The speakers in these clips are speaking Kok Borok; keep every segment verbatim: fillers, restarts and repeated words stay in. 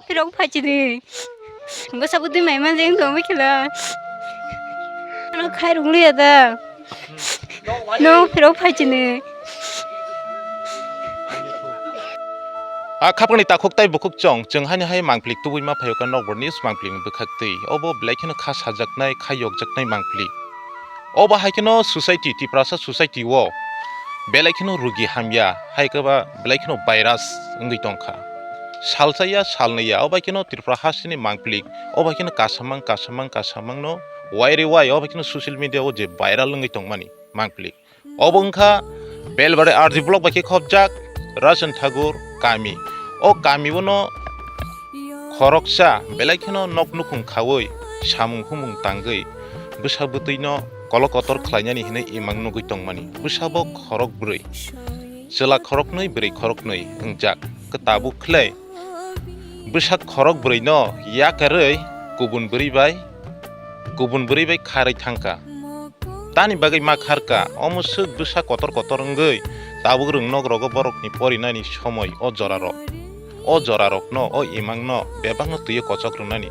Phirok phaichini. Bwsa bwtwi mai manjeng tongwi khela. Ano khairok liya da. No phirok phaichini. A khapangni takhuk tai bukhuk chong, chwng haino hai mangpili tubui ma phaio ka nokbar news mangpili ni bwkhak twi. Obo belai kheno kha sajaknai, kha yokjaknai mangpili. Obo hai kheno society, Tiprasa society o belai kheno rugi hamya, hai khe ba belai kheno virus wngwi tongkha. Salsa ya, salnwi ya, obo hai kheno Tripura hasteni mangpili, obo hai kheno kasamang, kasamang, kasamang no wai re wai, obo hai kheno social media o je viral wngwi tongmani mangpili. Obo wngkha Belbari R D block bai khe khopjak Rajan Thakur kami. O kami o no khoroksa belai kheno nok nukhung khaui samung humung tangwi bwsa bwtwi no kolok kotor khlainani hinwi imang nugwi tongmani. Bwsa bo khorok bwrwi, chwla khoroknwi, bwrwi khoroknwi wngjak. Khe tabuk khlai bwsa khorok bwrwi no yakarwi kubun bwrwi bai, kubun bwrwi bai kharwi thangkha. Tani bagwi ma kharka, omo swk bwsa kotor kotor wngwi tabuk rwng nok rogo borokni porinani somoi o jorarok. O jorarokno, o imangno bebakno twiwi kochok rwnani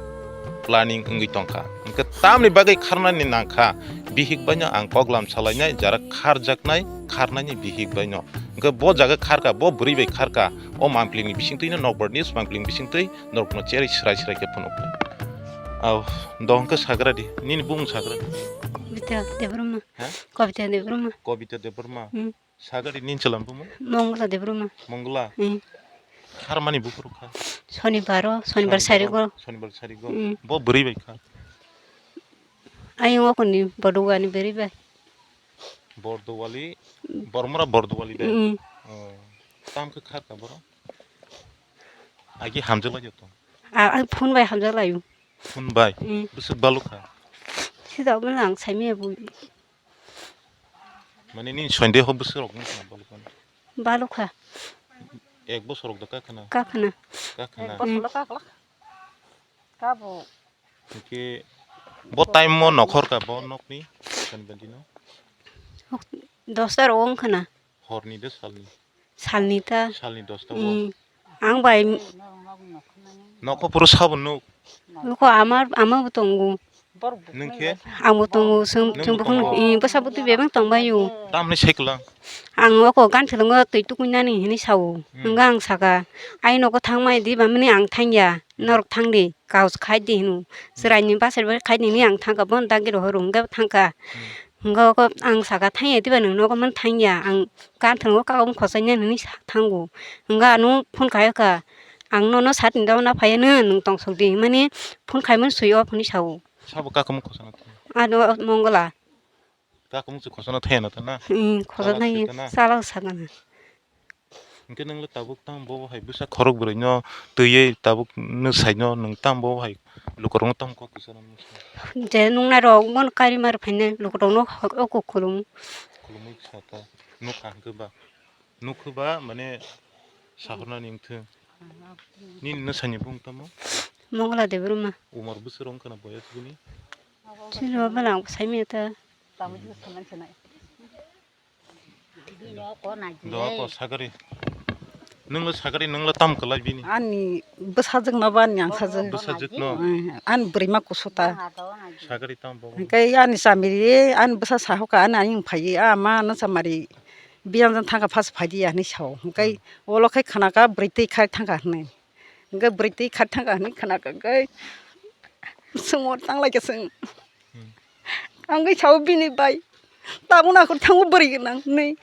planning wngwi tongkha. Hwnkhe tamni bagwi kharnani nangkha, bihik baino ang kok lam salainai, jara kharjaknai, kharnani bihik baino. Hwnkhe bo jaga kharka, bo bwrwi bai kharka, o mangpilingni bisingtwino nokbar news mangpiling bisingtwi norokno cherwi swrai swrai khe phunuknai. Au, do hwnkhe sagra di, nini bumung sagra di. Kobita Debbarma. Ha? Kobita Debbarma. Kobita Debbarma. Hmm. Sagari nini chwla bumung? Mongla Debbarma. Mongla? Hmm. Kharmani buphuru kha? Sonibaro, sonibar sarigo. Sonibar sarigo. Hmm. Bo bwrwi bai kha? Ayung okoni Bordowani bwrwi bai. Bordowali, Bormora Bordowali de? Hmm. Oh. Tam khe kharka boro? Agi hamjwk lai joto? A, a phone bai hamjwk laio. Phone bai? Hmm. Bwswk balukha? Sida omo lang saimaya bui. Mane nini sonde ho bwswk rok nung khna balukha? Balukha. Ek bosor rok da kakhna? Kakhna. Kakhna. Ek bosor lo kakhla. Kabo. Hwnkhe bo time o nokhor ka bo nokni? Sani bandi no? Dosta rok wng khna. Horni de salni? Salni ta. Salni dosta o. Hmm. Ang bai. Nokho phuru sabo nuk? Nokho ama, ama bo tongo. Nung khe? Ang bo tongo, sung, sung bo tongo. Hmm, bwsa bwtwi bebak tong bai o. Tamni sai kwlang? Ang oko gan thwlwngo twi tukui nani hinwi sao. Hmm. Hwnga ang saka, ai nogo thang mai di ba mani ang thang ya. Hmm. Norok thang di, kaus khai di hino. Hmm. Chwrai ni bachai bai khai di hinwi ang thang kha, bon dagi rohor hwnga thang kha. Hmm. Hwnga khe ang saka thang ya diba nwng nogo mani thang ya, ang gan thwlwngo kagom khosai nani hinwi sa thango. Hwnga ano phone khai kha, ang nono sat ni dogana phai ya nw, nwng tong sok di hinmani phone khai mani swi off hinwi sao. Sabo kakamung khosana thang? Ano Mongla. Kakamung se khosana thang ya na ta na? Hmm, khosana thang ya, chala sakana. Hwnkhe nwng le tabuk tamo bo hai bwsa khorok bwrwi no twiwi tabuk nwsai no nwng tamo bo hai lukurok no tamo kok kwcharo nwsai? Je nungnai rok bono kari mar phainai lukurok no o kok khulum. Khulumwi sa ta nukha hwnkhe ba? Nukha ba mane sahornani wngthung. Nini nwsai ni bung tamo? Mongla Debbarma. Umar bwswk rok wngkha na boyas bini? Chini bo bwlang saimanya ta. Doa ko sagari. Nwnglo sagari, nwnglo tam kwlai bini? Ani bwsajwk no ba ani angsajwk. Bwsajwk no? Eh, ani bwrwi ma kusu ta. Sagari tam bo? Hwnkhe ani chamiri, ani bwsa sahoka, ani ayung phaiwi, "A ma, no chamari, biyang jang thangkha, phas phaidi ya," hinwi sao. Hwnkhe olo khai khna kha, bwrwi twi khai thangkha hinwi. Hwnkhe bwrwi twi khai thangkha hinwi khna kha khe, chwng o tanglai khe chwng. Hmm. Ang khe sao bini bai, tabuk nakhor thango bwrwi gwnang hinwi.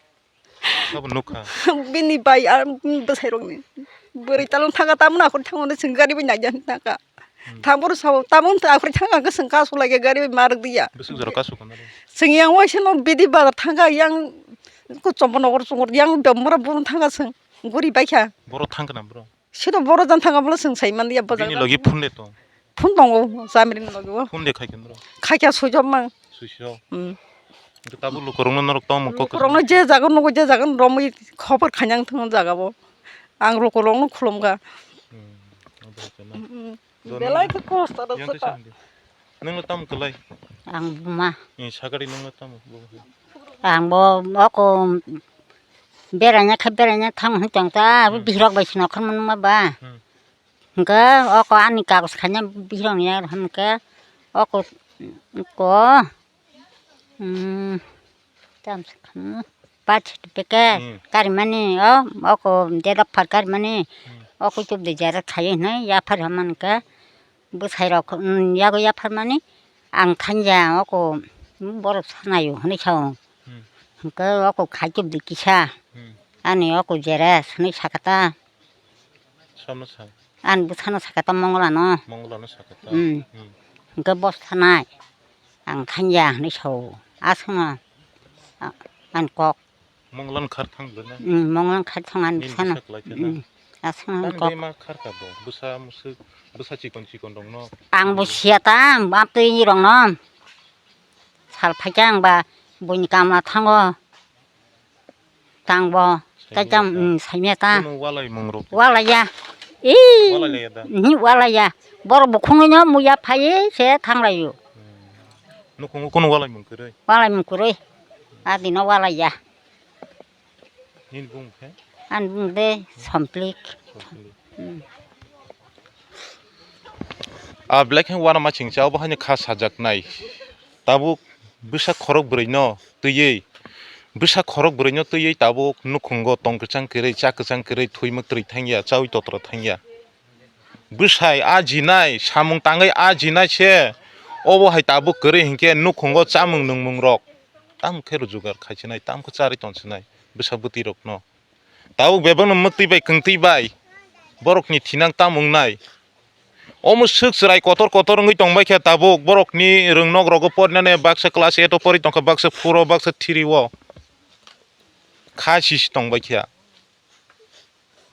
Abo nukha. Bini bai ar bini bwsairokni. Bwrwi talong thangkha, tabuk nakhor thango hinwi chwng gari bai naikha hinwi thangkha. Hmm. Thang bohrok sao, tabuk nakhor thangkha hwnkhe chwng kasu laikha gari bai ma rwk diya. Bwswk jora kasu kha nari? Chwng yang waisa no bidi bazar thangkha, yang kuchombo nokor chongor yang bemora bono thangkha chwng guri baikha. Boro thangkha na bro? Sito boro jan thangkha bolo chwng sai man ya bo jaga. Bini logi phone de tong? Phone tongo, Jamirini logi o. Phone de khai kendro? Khaikha suijok mang. Suijok? Hmm. Hwnkhe tabuk lukurokno norok tongmung kok kwchang? Lukurokno je jaga nugo, je jaga romwi khobor khainang thung jaga bo. Ang lukurokno khulumkha. Hmm, abo hai kheno. Hmm, hmm. Belai khe kosto rwkha. Nwngno tamo kwlai? Ang buma. Eh, sagari nwngno tamo? Ang bo oko beraina khe beraina thang hwn tong ta, abo bihirok bai sino khorma numa ba. Hmm. Hwnkhe oko ani kagoj khaina bihirokni yak hwnkhe oko, oko, mm, tamo se kheno birth certificate Hmm. karimani o, oko date of birth karimani Hmm. oko chubdi xerox khaiwi hwnwi yaphar hwnmani khe bwsairok, mm, yago yapharmani ang thangya oko borok sanaio hwnwi sao. Hmm. Hwnkhe oko khai chubdi kisa Hmm. ani oko xerox hwnwi sakha ta. Sono sa? Ani bwsano sakha ta Mongolano. Mongolano sakha ta. Hmm. Hmm. Hwnkhe bo sanai ang thangya hwnwi sao. Aswkno a-, ani kok. Monglan khar thang bwle na? Hmm, Monglan khar thang ani Nini bwsano. Bwsa kwlai khe na? Hmm. Aswkno ani Tani kok. Bai ma khar ka bo? Bwsa musuk, bwsa chikon chikon rok no? Ang bo siya ta, bap twi rok no. Sal phaikhe ang ba buini kamla thango. Tang bo, Saimya taitam, ta. Mm, saimya ta. Kuno walai mung rok. Walai ya. Ih, Walai lai ya da? Ni walai ya. Borok bukhungwi no muya phai se thanglaio. Hmm. Nukhungo kuno walai mung kwrwi? Walai mung kwrwi. Adino walai ya. Nini bung khe? Ani bung de Somplik. Somplik. Hmm. A belai khe uanama chingcha obo haino kha sajaknai. Tabuk bwsa khorok bwrwino twiwi, bwsa khorok bwrwino twiwi tabuk nukhungo tong kwchang kwrwi, cha kwchang kwrwi, thwi mwktwrwi thangya, chaui totra thangya. Bwsai a jinai, samung tangwi a jinai se, obo hai tabuk kwrwi hinkhe nukhungo chamung nungmung rok tamo khe rojugar khaisinai, tamo khe charwi tongsinai bwsa bwtwi rokno. Tabuk bebakno mwktwi bai kwngtwi bai borokni thinang tamo wngnai. Omo swk chwrai kotor kotor wngwi tongbai khe tabuk borokni rwngnok rogo porinani baksa class eight o pori tongkha, baksa four o, baksa three o. Kha sisi tongbai khe.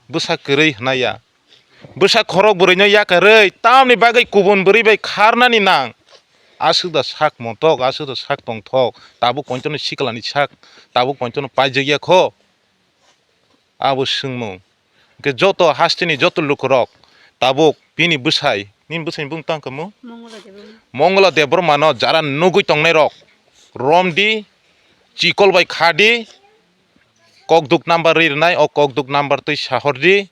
Bwsa kwrwi hwnaya. Bwsa khorok bwrwino yakarwi tamni bagwi kubun bwrwi bai kharnani nang. Aswk da sak monthok, aswk da sak tongthok. Tabuk pointono siklani sak, tabuk pointono paijak ya kho. Abo swngmung. Hwnkhe joto hasteni joto lukurok tabuk bini bwsai, nini bwsaini bung tang kamo? Mongolo Debbarma. Mongolo Debbarmano jara nugwi tongnairok romdi, chikol bai khadi, kokduk number ri rwnai, o kokduk number twi sahordi,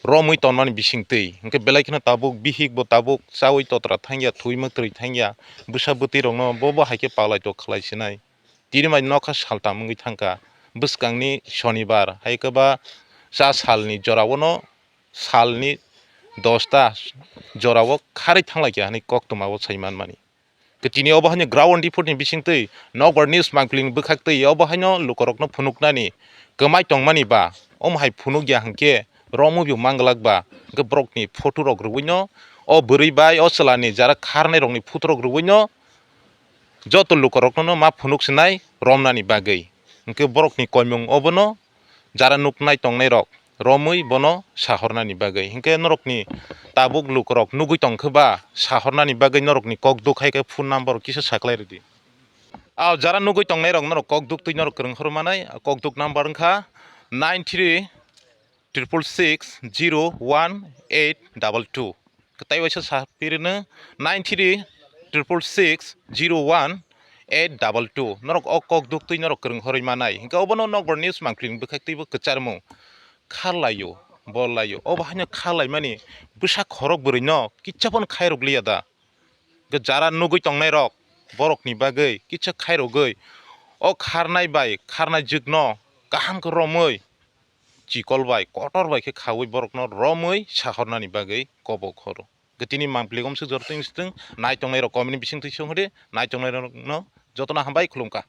romwi tonmani bisingtwi. Hwnkhe belai kheno tabuk bihik bo tabuk chaui totra thangya, thwi mwktwrwi thangya, bwsa bwtwi rokno bo bo hai khe palai tok khlai sinai. Tini mai nokha saltam wngwi thangkha. Bwskangni Shonibar, hai khe ba cha salni jorao no, salni dosta jorao kharwi thanglaikha hwnwi koktwmao sai manmani. Khe tini obo haino ground report ni bisingtwi Nokbar News Mangpili ni bwkhaktwi obo haino lukurokno phunuknani kwmai tongmani ba, omo hai phunukya hwnkhe romwi bo manglak ba, hwnkhe borokni photo rok rwino, o bwrwi bai o chwlani jara kharnai rokni photo rok rwino, joto lukurokno ma phunuk sinai romnani bagwi. Hwnkhe borokni koimung obono jara nuknai tongnairok romwi bono sahornani bagwi. Hwnkhe norokni tabuk lukurok nugwi tongkhe ba sahornani bagwi norokni kok duk hai khe phone number kisa saklai rwdi. A jara nugwi tongnairok norok kok duk twi norok kwrwng horwi manai, kok duk number wngkha nine three triple six zero one eight double two. Kwtai waisa sa pirino nine three triple six zero one eight double two. Norok o kok duk twi norok kwrwng horwi manai. Hwnkhe obono Nokbar News Mangpili ni bwkhak twibo kwcharmung. Kha laio, bo laio. Obo haino kha laimani bwsa khorok bwrwino kitsa phano khairok liya da. Hwnkhe jara nugwi tongnairok borokni bagwi kitsa khairogwi o kharnai bai kharnai jwkno kaham khe romwi chikol bai, kotor bai khe khaui borokno romwi sahornani bagwi kobok horo. Hwnkhe tini Mangpili gomswk jorto wngsi thung, nai tongnai rok comment ni bisingtwi song hwdi, nai tongnai rokno jotono hambai khulumkha.